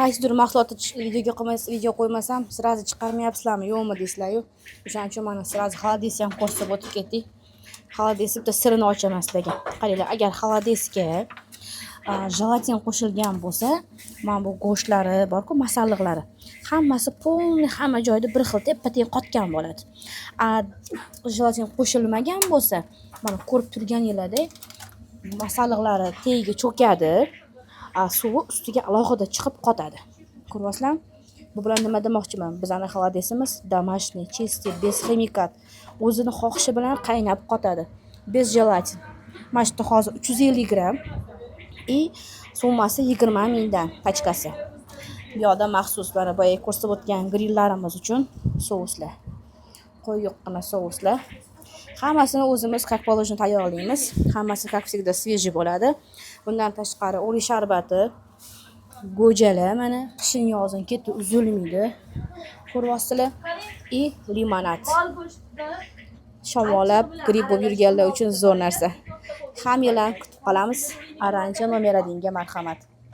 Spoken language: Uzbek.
Qaysidir mahsulotni videoga qo'ymas, video qo'ymasam, сразу chiqarmayapsizlarmi, yo'qmi deysizlar-yu. O'shaning uchun mana сразу холодец ham ko'rsatib o'tib ketdik. Холодец bitta sirini ochaman sizlarga. Qaranglar, agar холодец ga jelatin qo'shilgan bo'lsa, mana bu go'shtlari bor-ku, masalliqlari, hammasi полный hamma joyda bir xil teppa-teng qotgan bo'ladi. A jelatin qo'shilmagan bo'lsa, mana ko'rib turganinglardek, masalliqlari tagiga cho'kadi, a suvi ustiga alohida chiqib qotadi. Ko'ryapsizlarmi? Bu bilan nima demoqchiman? Bizani холодец imiz домашний, чистый, без химикат. O'zini xohishi bilan qaynab qotadi. Без желатин. Mana shu yerda hozir 350 gramm и summasi 20 mingdan pachkasi. Bu yoqda maxsus mana boya ko'rsatib o'tgan grillarimiz uchun souslar. Quyuqqina souslar. Hammasini o'zimiz, как положено, tayyorlaymiz. Hammasi, как всегда, свежий bo'ladi. Bundan tashqari o'rik sharbati, go'jalar mana qishin yozin keti uzilmaydi. Ko'ryapsizlar? И limonad. Shamollab, gripp bo'lib yurganlar uchun zo'r narsa. Hammanglarni kutib qolamiz. Arancha nomer 1 ga marhamat.